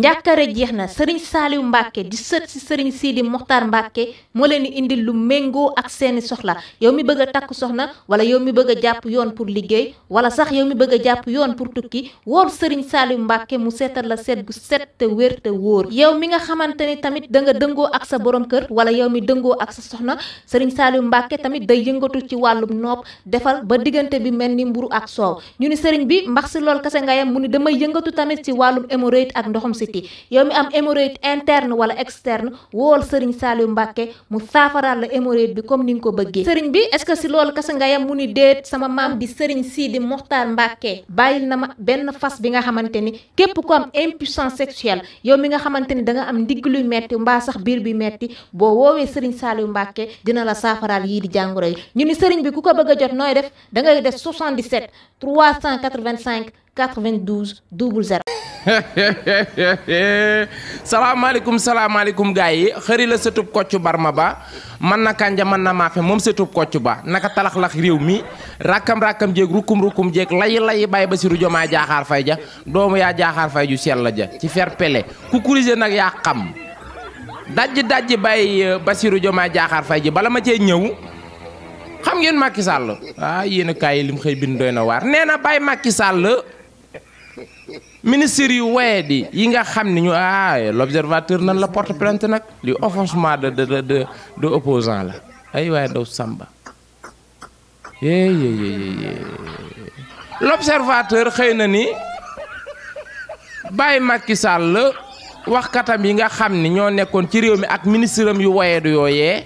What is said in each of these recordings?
njàkkare jeex na Serigne Saliou Mbacke di sët si Serigne Sidi Mokhtar Mbacke moo leen di indil lu méngoo ak seeni soxla yow mi bëgg a takk soxna wala yow mi bëgg a jàpp yoon pour liggéey wala sax yow mi bëgg a jàpp yoon pour tukki wool Serigne Saliou Mbacke mu seetal la seet bu set te wér te wóor yow mi nga xamante ni tamit da nga dëngoo ak sa borom kër wala yow mi dëngoo ak sa soxna Serigne Saliou Mbacke tamit day yëngatu ci wàllum nopp defal ba diggante bi mel ni mburu ak soow ñu ni Serigne bi mbax si lool kase nga yam mu ni damay yëngatu tamit ci wàllum hémorroïde ak ndoxum siti yow mi am hémorroïde interne wala externe wool Serigne Saliou Mbacke mu saafaraal la hémorroïde bi comme ni nga ko bëggee Serigne bi est-ce que si loolu kase nga yam mu ni déet sama maam di Serigne Sidi Mokhtar Mbacke bàyyil na ma benn fas bi nga xamante ni képp ku am impuissance sexuelle yow mi nga xamante ni da nga am ndigg luy metti mbaa sax biir bi metti boo woowee Serigne Saliou Mbacke dina la saafaraal yii di jàngoro yi ñu ni Serigne bi ku ko bëgg a jot nooy def da ngay def 77 385 92 00. salaamaaleykum gars yi xëri la sëtub Kocc Barma Ba man na kànja man na maafe moom sëtub Kocc Ba naka talax-lax réew mi rakkam jéeg rukum jéeg layi bàyyi Bassirou Diomaye Diakhar Faye ja doomu yaa Diakhar Faye ju sell la ja ci fer pele ku kurise nag yaa xam dajji bàyyi Bassirou Diomaye Diakhar Faye ji bala ma cee ñëw xam ngeen Macky Sall yéen a kaay lim xëy bind doy na waar nee na bàyyi Macky Sall ministre yu waye di yi nga xam ni ñu l'observateur nan la porte plainte nag li offensement de opposant la ay waaye daw samba l'observateur xëy na ni bàyyi Macky Sall waxkatam yi nga xam ni ñoo nekkoon ci réew mi ak ministre am yu waye du yooyee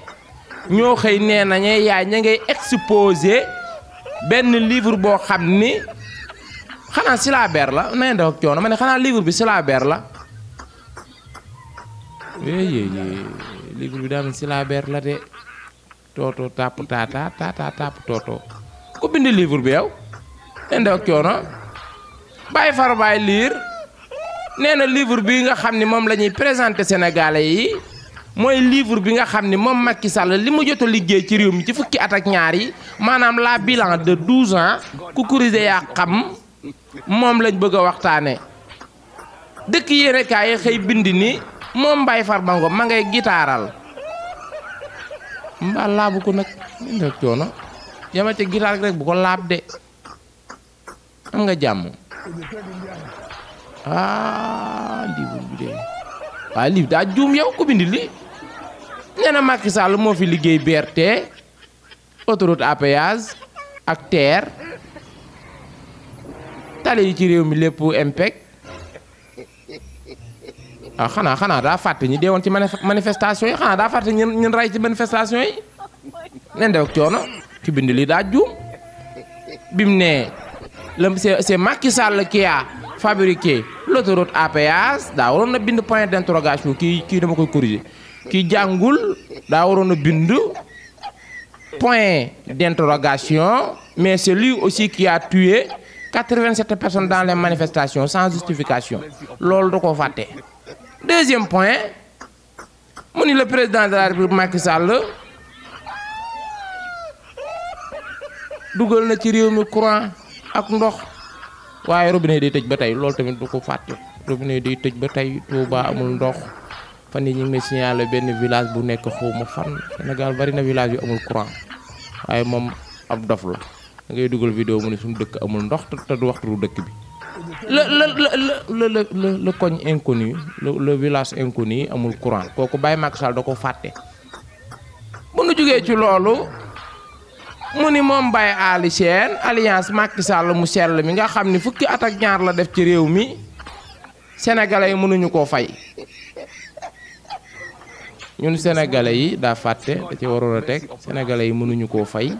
ñoo xëy nee nañu yaay ña ngay exposé benn livre boo xam ni xanaa syllabaire la na ngeen def ak coono ma ne xanaa livre bi syllabaire la livre bi daa mel syllabaire la de toto tap tata tap toto ku bind livre bi yow na ngeen def ak coono bàyyi far bàyyi liir nee na livre bi nga xam ni moom la ñuy présenté Sénégalais yi mooy livre bi nga xam ni moom Macky Sall li mu jot a liggéey ci réew mi ci fukki at ak ñaar yi maanaam la bilan de 12 ans ku kurise yaa xam moom lañ bëgg a waxtaane dëkk yéene kaay xëy bind ni moom Mbaye Farba Ngom ma ngay gitaaral mbaa laabu ko nag ndek coono yama ca gitaar rek bu ko laab de am nga jàmm livre bi de waaye livre daa juum yow ku bind li nee na Macky Sall moo fi liggéey BRT autoroute à péage ak TER tali yi ci réew mi lépp impec xanaa daa fàtte ñi deewoon ci manifestation yi xanaa daa fàtte ñun ray ci manifestation yi nen def ak coono ki bind li daa juum bi mu ne c'est Macky Sall qui a fabriqué l'autoroute à péage daa waroon na bind point d'interrogation kii dama koy corriger kii jàngul daa waroon a bind point d'interrogation mais c'est lui aussi qui a tué 87 personnes dans les manifestations sans justification loolu da koo fàtte. Deuxième point mu ni le président de la République Macky Sall dugal na ci réew mi courant ak ndox waaye robinet day tëj ba tey loolu tamit du ko fàtte robinet day tëj ba tey Touba amul ndox fan yii ñu ngi may signaler benn village bu nekk xawma fan Sénégal bari na village yu amul courant waaye moom ab dof la. ngay dugal vidéo mu ne suñu dëkk amul ndox te du waxtu dëkk bi le coin inconnu le village inconnu amul courant kooku Baye Macky Sall da ko fàtte bu nu jógee ci loolu mu ni moom Baye Ali Sène alliance Macky Sall mu sell mi nga xam ni fukki at ak ñaar la def ci réew mi sénégalais yi mënuñu koo fay ñun sénégalais yi daa fàtte da ci waroon a teg sénégalais yi mënuñu koo fay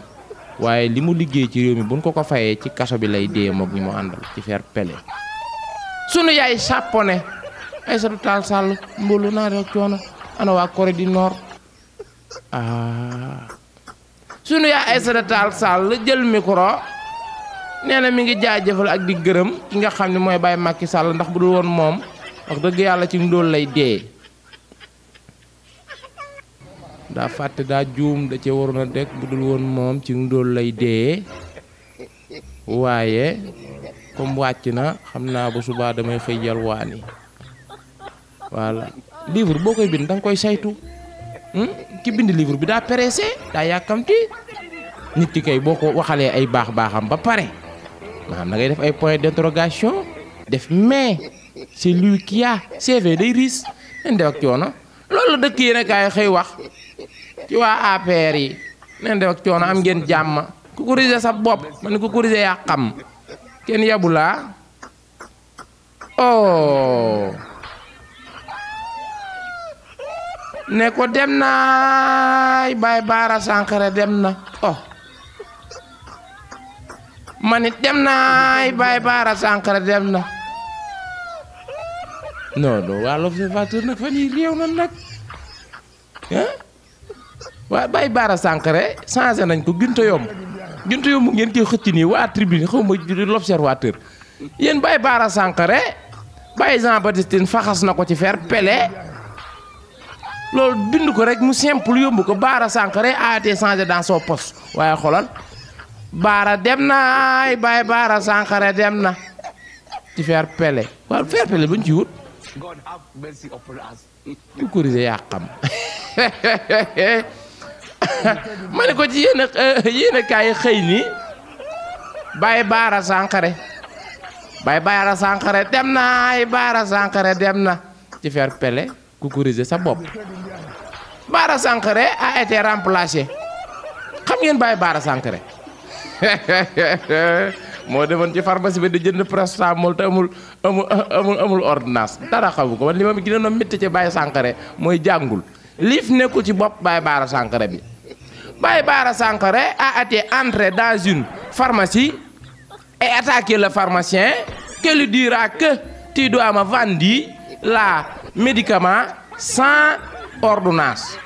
waaye li mu liggéey ci réew mi buñ ko fayee ci kaso bi lay dee moog ñi mu àndal ci fer pele sunu yaay Japone Aïssata Tall Sall mboolu naa rek coono ana waa Corée du Nord sunu yaay Aïssata Tall Sall jël micro nee na mi ngi jaajëfal ak di gërëm ki nga xam ne mooy Baye Macky Sall ndax bu dul woon moom wax dëgg yàlla ci ndóol lay dee daa fàtte daa juum da cee waroon a dekk bu dul woon moom ci ndóol lay dee waaye comme wàcc na xam naa bu subaa damay xëy yalwaani voilà livre boo koy bind da nga koy saytu ki bind livre bi daa pressé daa yàkkamti nit ki kay boo ko waxalee ay baax-baaxam ba pare maanaam da ngay def ay point d'interrogation def mais c'est lui qui a CV day riis nen def ak coono loolu dëkk yéen a kaay xëy wax ci waa APR yi nen def ak coono am ngeen jàmm ku corriger sa bopp man ku corriger yaa xam kenn yabu laa oh ne ko dem naay Baye Bara Sankaré dem na oh manit dem naay Baye Bara Sankaré dem na non waa l'Observateur nag fan yii réew na nag waa Baye Bara Sankaré changé nañ ko ginta yomb ngeen koy xëcc nii waa tribune xaw ma l'Observateur yéen Baye Bara Sankaré Baye Jean Baptiste faxas na ko ci fer pele loolu bind ko rek mu simple yomb ko Bara Sankaré a été changé dans son poste waaye xoolal Bara dem na ay Baye Bara Sankaré dem na ci fer pele waaw fer pele bañ ci wut ku corriger yaa xam ma ne ko ci yéen a kaay xëy ni Baye Bara Sankaré dem na ay Bara Sankaré dem na ci fer pele ku corriger sa bopp Bara Sankaré a été remplacé xam ngeen Baye Bara Sankaré moo demoon ci pharmacie bi di jënd paracetamol te amul ordonnance dara xamu ko man li ma gën a métti ci Baye Sankaré mooy jàngul liif nekkul ci bopp Baye Bara Sankaré bi Baye Bara Sankaré a été entré dans une pharmacie et attaqué le pharmacien qui lui dira que tu dois me vendre la médicament sans ordonnance.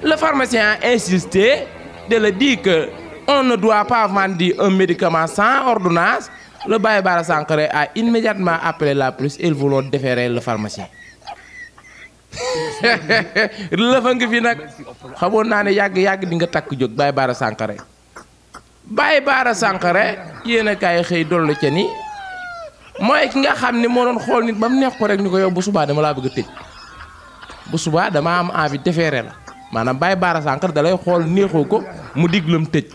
Le pharmacien a insisté de le dire que on ne doit pas vendre un médicament sans ordonnance. Le Baye Bara Sankaré a immédiatement appelé la police et ils voulaient déférer le pharmacien. Lëfa nga fi nag xamoon naa ne yàgg di nga takk jóg Baye Bara Sankaré Baye Bara Sankaré yéen a kaay xëy dollu ca ni mooy ki nga xam ne moo doon xool nit ba mu neex ko rek ni ko yow bu subaa dama laa bëgg a tëj bu subaa dama am envie déférer la maanaam Baye Bara Sankaré da lay xool neexoo ko mu diglam tëj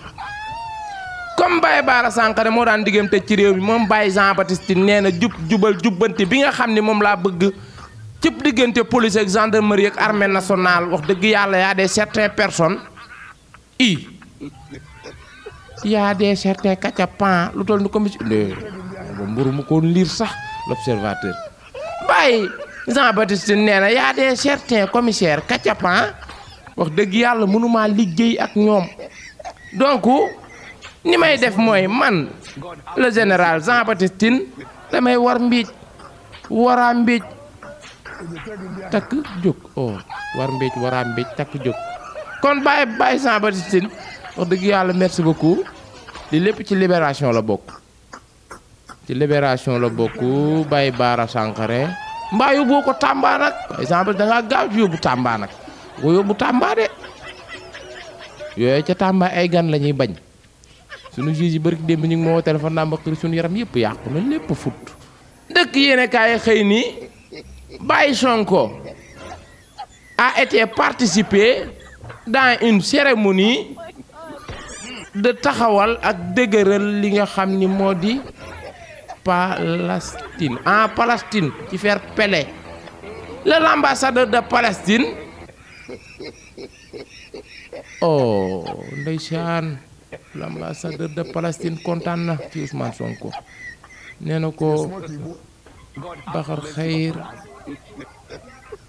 comme Baye Bara Sankaré moo daan diggam tëj ci réew mi moom Baye Jean Baptiste nee na jubal jubbanti bi nga xam ne moom laa bëgg cëpp diggante police ak gendarmerie ak armée nationale wax dëgg yàlla y a des certaines personnes y a des certains cacapans lu toll ni commission ba mburu mu ko liir sax l'Observateur Baye Jean Baptiste nee na y a des certains commissaires cacapans wax dëgg yàlla mënumaa liggéey ak ñoom donc ni may def mooy man le général Jean Baptiste damay war mbiij waraa mbiij takk jóg war mbiij waraa mbiij takk jóg kon Baye Jean Baptiste wax dëgg yàlla merci beaucoup li lépp ci libération la bokk Baye Bara Sankaré mbaa yóbbu ko Tamba nag Baye Jean Baptiste da ngaa gaaw ci yóbbu Tamba nag boo yóbbu Tamba de yooyu ca Tamba ay gan la ñuy bañ sunu juge yi bëri démb ñu ngi moo téléphone naa mbokk sunu yaram yëpp yàqu na lépp fut dëkk yéene kaay xëy ni Baye Sonko a été participé dans une cérémonie de taxawal ak dëgëral li nga xam ni moo di Palestine en Palestine ci faire Pelé l'ambassadeur de Palestine ndeysaan l'ambassadeur de Palestine kontaan na ci Ousmane Sonko nee na ko baxar xayr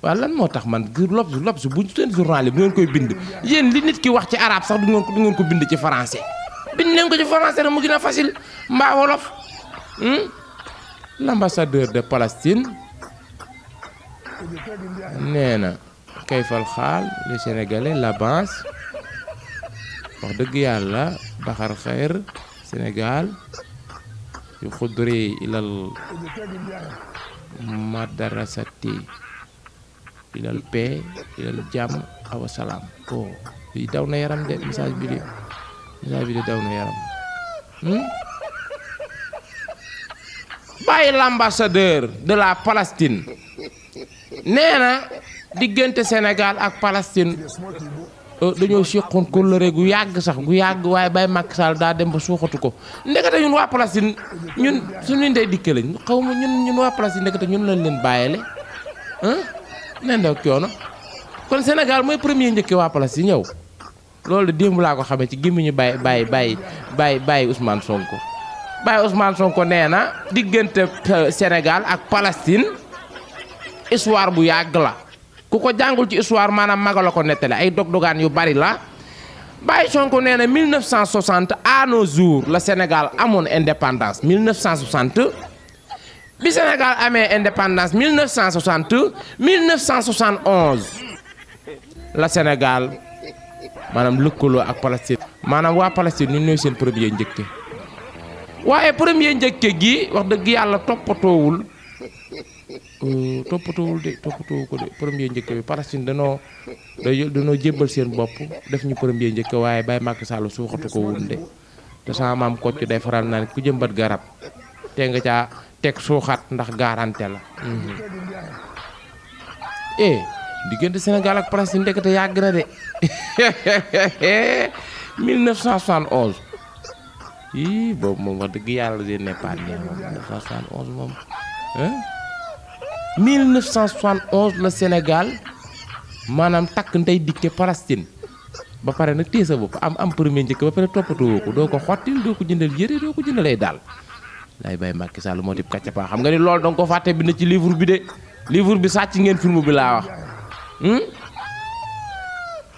waaw lan moo tax man L'Obs bu seen journal yi bu ngeen koy bind yéen li nit ki wax ci arabe sax du ngeen ko bind ci français bind leen ko ci français rek mu gën a facile mbaa wolof l'ambassadeur de Palestine nee na kayfal xaal les Sénégalais l'avance wax dëgg yàlla baxar xayr Sénégal yu xudri ilal madarasati ilal paix ilal jàmm awa salaam lii daw na yaram de message bi de daw na yaram bàyyi l'ambassadeur de la Palestine nee na diggante Sénégal ak Palestine dañoo seqoon kóllëre gu yàgg sax gu yàgg waaye Baye Macky Sall daa dem ba suuxatu ko ndekete ñun waa Palestine ñun suñu ndey dikke lañ xaw ma ñun waa Palestine ndekete ñun lañ leen bàyyele nen da coono kon Sénégal mooy premier njëkke waa Palestine ñëw loolu de démb laa ko xamee ci gémmiñu bàyyi Ousmane Sonko Baye Ousmane Sonko nee na diggante Sénégal ak Palestine histoire bu yàgg la ku ko jàngul ci histoire maanaam maga la ko nettali ay dog-dogaan yu bari la Baye Sonko nee na 1960 à nos jours la Sénégal amoon indépendance 1960 bi Sénégal amee indépendance 1971 la Sénégal maanaam lëkkaloo ak Palestine maanaam waa Palestine ñu ñooy seen premier njëkke waaye premier njëkke gi wax dëgg yàlla toppatoowu ko de premier njëkke bi Palestine danoo jébbal seen bopp def ñu premier njëkke waaye Baye Macky Sall suuxatu ko wun de te sama maam Kocc day faral naan ku jëmbat garab te nga caa teg suuxat ndax garanté la diggante Sénégal ak Palestine ndekete yàgg na de 1971 boobu moom wax dëgg yàlla di neppaat ne moom 1971 moom 1971 la Sénégal maanaam takk ndey dikke Palestine ba pare nag téye sa bopp am premier njëkk ba pare toppatoo ko doo ko xottil doo ko jëndal yëre doo ko jëndal ay daal lay Baye Macky Sall moo tib kàccapaa xam nga ni loolu danga ko fàtte bind ci livre bi de livre bi sàcc ngeen film bi laa wax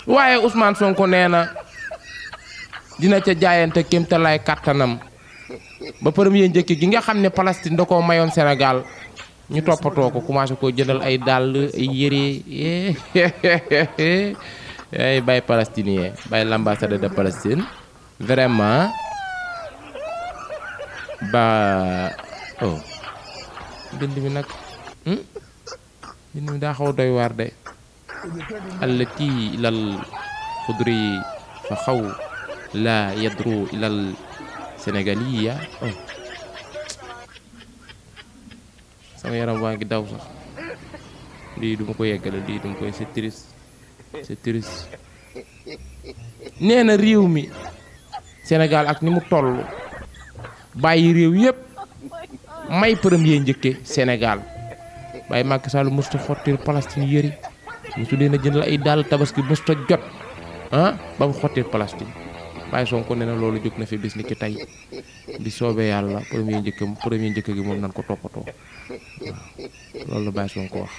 waaye Ousmane Sonko nee na dina ca jaayante kéemtalaay kàttanam ba premier njëkk gi nga xam ne Palestine da koo mayoon Sénégal ñu toppatoo ko commencé koo jëndal ay dàll ay yére ay Baye palestinien Baye l'ambassadeur de Palestine vraiment ba bind mi nag bind mi daa xaw doy waar de allati ilal xudri fa xaw la yadru ilal sénégaliya sama yaram waa ngi daw sax lii duma ko yeggale lii duma koy c'est triste nee na réew mi Sénégal ak ni mu toll bàyyi réew yépp may premier njëkke Sénégal Baye Macky Sall musta xottil Palestine yëri musu leen a jëndal ay dàll tabaski musta jot ba mu xottil Palestine Baye Sonko nee na loolu jóg na fi bis ni ki tey di soobee yàlla premier njëkk gi moom nan ko toppatoo waaw loolu la Baye Sonko wax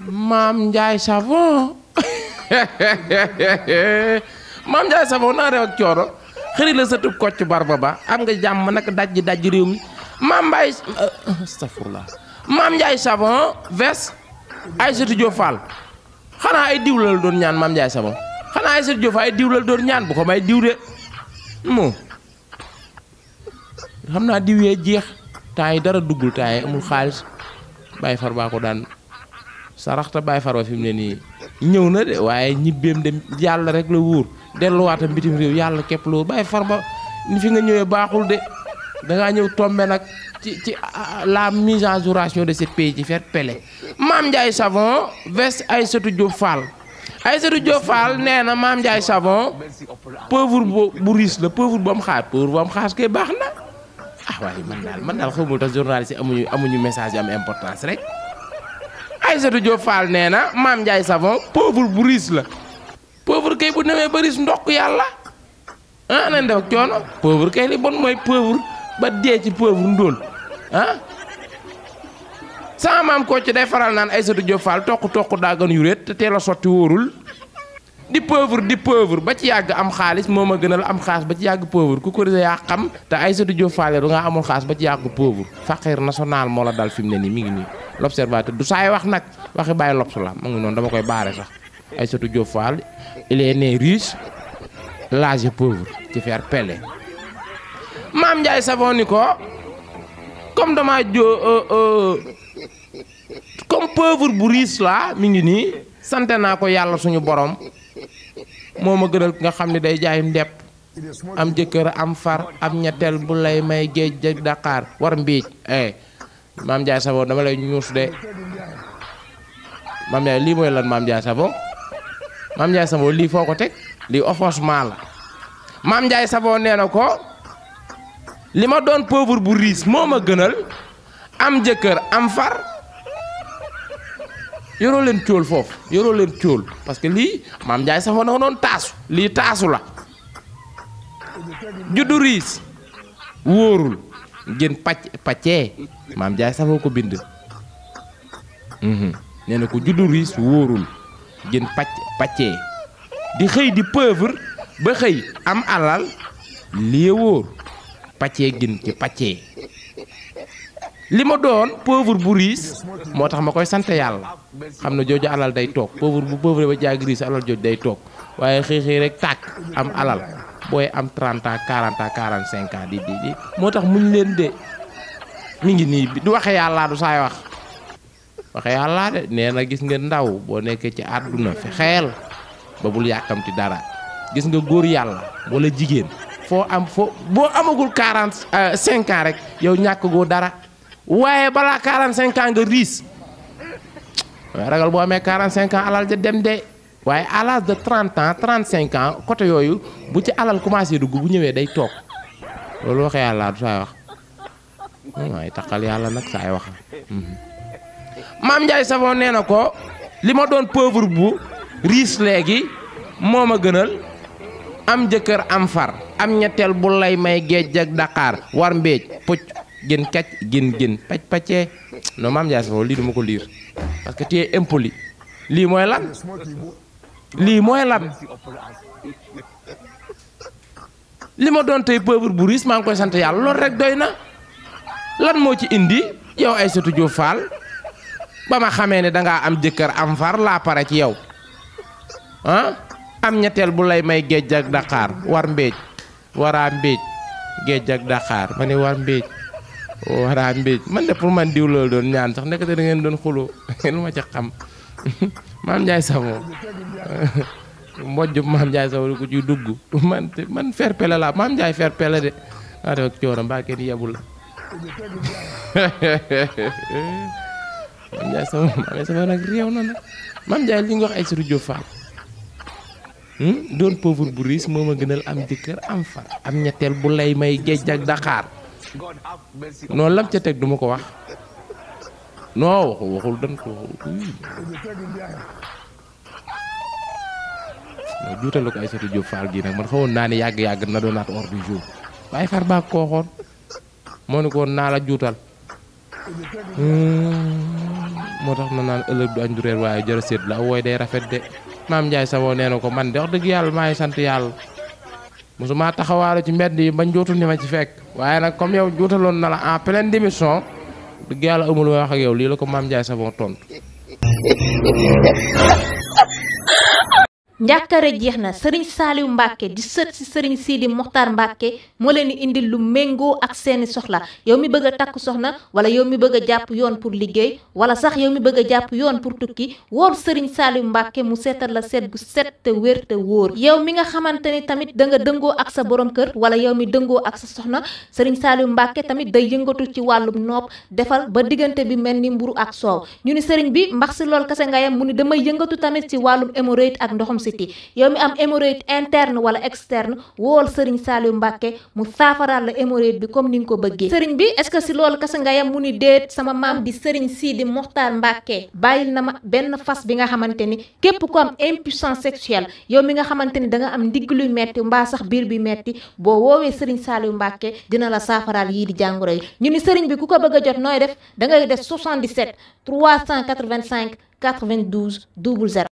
Maam Ndiaye Savon Maam Ndiaye Savon naa rew ak coono xëri la sa tub Kocc Barba ba am nga jàmm nag dajji réew mi Maam Mbaye astafurlah Maam Ndiaye Savon ves Aïssatou Diop Fall xanaa ay diw la doon ñaan Maam Ndiaye Savon xanaa Aïssatou Diop Fall ay diw la doon ñaan bu ko may diw de moo xam naa diw yee jeex temps yi dara duggul temps yi amul xaalis Baye Far baa ko daan saraxta Baye Far ba fi mu ne nii ñëw na de waaye ñibbeem dem yàlla rek la wóor delluwaatam bitim réew yàlla képp la wóor Baye Far ba ni fi nga ñëwee baaxul de dangaa ñëw tombe nag ci la mise en jouration de ce pays ci faire pele Maam Ndiaye Savon veste Aïssatou Diop Fall Aïssatou Diop Fall nee na Maam Ndiaye Savon pauvre bu riche la pauvre bu am xaas kay baax na waaye man daal xamul tax journaliste yi amuñu message yi am importance rek Aïssatou Diop Fall nee na Maam Ndiaye Savon pauvre bu riche la pauvre kay bu demee ba riche ndokk yàlla nañ def coono pauvre kay li bon mooy pauvre ba dee ci pauvre ndóol sama maam Kocc day faral naan Aïssatou Diop Fall toq daa gën yu réet te teel a sotti wóorul di pauvre ba ci yàgg am xaalis moo ma gënal am xaalis ba ci yàgg pauvre ku ko yaa xam te Aïssatou Diop Fall du nga amul xaalis ba ci yàgg pauvre faqir national moo la dal fi mu ne nii mi ngi nii l'observateur du saay wax nag waxi bàyyi lobs la ma ngi noonu dama koy baare sax Aïssatou Diop Fall il est né riche l'âge pauvre ci faire pele Maam Ndiaye Savon ni ko comme dama comme pauvre bu riche la mi ngi nii sante naa ko yàlla suñu borom moo ma gënal nga xam ne day jaay ndepp am jëkkër am far am ñetteel bu lay may géej ak Dakar war mbiij Mame Ndiaye Savon dama lay ñuus de Mame Ndiaye lii mooy lan Mame Ndiaye Savon Mame Ndiaye Savon lii foo ko teg lii offensement la Mame Ndiaye Savon nee na ko li ma doon pauvre bu riis moo ma gënal am jëkkër am far yoroo leen cóol foofu yoroo leen cóol parce que lii Mame Ndiaye Savon da nga doon taasu lii taasu la juddu riis wóorul gën paccee Mame Ndiaye Savon ko bind nee na ko juddu riis wóorul gën paccee di xëy di pauvre ba xëy am alal lii wóor paccee gën ci paccee li ma doon pauvre bu riis moo tax ma koy sant yàlla xam ne jooju alal day toog pauvre bu pauvre ba jaag riis alal jooju day toog waaye xëy rek tàkk am alal booy am 30 ans 40 ans 45 ans di moo tax muñ leen de mi ngi nii du waxe yàlla du saay wax waxe yàlla de nee na gis nga ndaw boo nekkee ci àdduna fi xeel ba bul yàkkamti dara gis nga góor yàlla wala jigéen foo boo amagul 45 ans rek yow ñàkk goo dara waaye balaa 45 ans nga riis waaye ragal boo amee 45 ans alal ja dem de waaye à l'âge de 30 ans 35 ans côté yooyu bu ci alal commencé dugg bu ñëwee day toog loolu waxee yàlla du saay wax waaye taxal yàlla nag saay wax Mame Ndiaye Savon nee na ko li ma doon pauvre bu riis léegi moo ma gënal am jëkkër am far am ñetteel bu lay may géej ak Dakar war mbéej pucc gën kacc gën paccee non Mame Ndiaye Savon lii duma ko liir parce que tu es impoli lii mooy lan lii mooy lan li ma doon tey pauvre bu riis maa ngi koy sant yàlla loolu rek doy na lan moo ci indi yow Aïssatou Diop Fall ba ma xamee ne dangaa am jëkkër am far laa pare ci yow am ñetteel bu lay may géej ak Dakar war mbéej waraa mbéej géej ak Dakar ma ne war mbéej waraa mbéej man de pour man diw loolu doon ñaan sax nekk te da ngeen doon xuloo lu ma ci xam Mame Ndiaye Savon mbojj Mame Ndiaye Savon ko ci dugg man fair play la Mame Ndiaye fair play de naa def ak coono mbaa kenn yebul la Mame Ndiaye Savon nag réew na nag Mame Ndiaye li nga wax Aïssatou Diop Fall doon pauvre bu riis moo ma gënal am jëkkër am far am ñetteel bu lay may géej ak Dakar noonu lam ca teg duma ko wax non waxul dan ko juutal la ko Aïssatou Diop Fall gi nag man xawoon naa ne yàgg na doonaat hors du jour waaye far baa koo xoon moo ne ko naa la juutal moo tax na naan ëllëg du añ du reer waaye jërë seet la wooy day rafet de Mame Ndiaye Savon nee na ko man de wax dëgg yàlla maa ngi sant yàlla mosuma taxawaalu ci mbedd yi bañ jootul ni ma ci fekk waaye nag comme yow jootaloon na la en pleine démission dëgg yàlla amul wax ak yow lii la ko Mame Ndiaye Savon tontu. njàkkare jeex na sëriñ Saliou Mbacke di sët si sëriñ Sidi Mokhtar Mbacke moo leen di indil lu méngoo ak seeni soxla yow mi bëgg a takk soxna wala yow mi bëgg a jàpp yoon pour liggéey wala sax yow mi bëgg a jàpp yoon pour tukki wóor sëriñ Saliou Mbacke mu seetal la seet gu set te wér te wóor yow mi nga xamante ni tamit da nga dëngoo ak sa borom kër wala yow mi dëngoo ak sa soxna sëriñ Saliou Mbacke tamit day yëngatu ci wàllum nopp defal ba diggante bi mel ni mburu ak soow ñu ni sëriñ bi mbax si lool kase nga yam mu ni damay yëngatu tamit ci wàllum hémorroïde ak ndoxum yow mi am hémorroïde interne wala externe wool sëriñ Saliou Mbacke mu saafaraal la hémorroïde bi comme ni nga ko bëggee sëriñ bi est-ce que si loolu kese nga yam mu ni déet sama maam di sëriñ Sidi Mokhtar Mbacke bàyyil na ma benn fas bi nga xamante ni képp ko am impuissance sexuelle yow mi nga xamante ni da nga am ndigg luy metti mbaa sax biir bi metti boo woowee sëriñ Saliou Mbacke dina la saafaraal yii di jàngoro yi ñu ni sëriñ bi ku ko bëgg a jot nooy def da ngay def 77 385 92 00